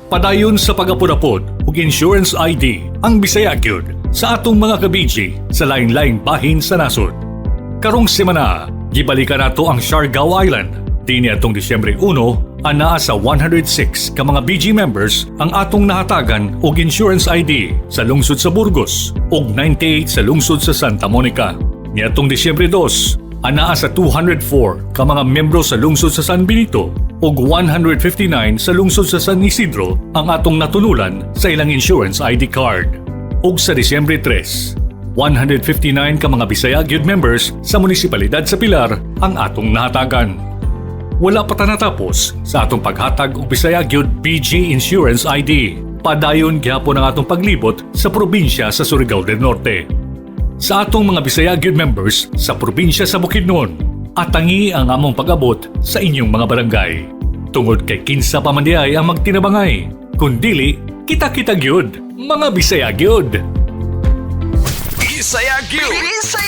Padayon sa pag-apod-apod ug insurance ID ang Bisaya gyud sa atong mga ka-BG sa lain-laing bahin sa nasod. Karong semana, gibalikan nato ang Siargao Island. Dini atong Disyembre 1, anaa sa 106 ka mga BG members ang atong nahatagan og insurance ID sa lungsod sa Burgos ug 98 sa lungsod sa Santa Monica. Niadtong Disyembre 2, anaa sa 204 ka mga membro sa lungsod sa San Benito ug 159 sa lungsod sa San Isidro ang atong natunulan sa ilang insurance ID card. Ug sa Disyembre 3, 159 ka mga Bisaya gyud members sa munisipalidad sa Pilar ang atong nahatagan. Wala pa ta natapos sa atong paghatag og Bisaya gyud BG Insurance ID. Padayon gihapon ang atong paglibot sa probinsya sa Surigao del Norte. Sa atong mga Bisaya gyud members sa probinsya sa Bukidnon, atangi ang among pag-abot sa inyong mga barangay. Tungod kay kinsa pa man diay ang magtinabangay, kundili kita-kita gyud, mga Bisaya gyud. Bisaya gyud. Bisaya.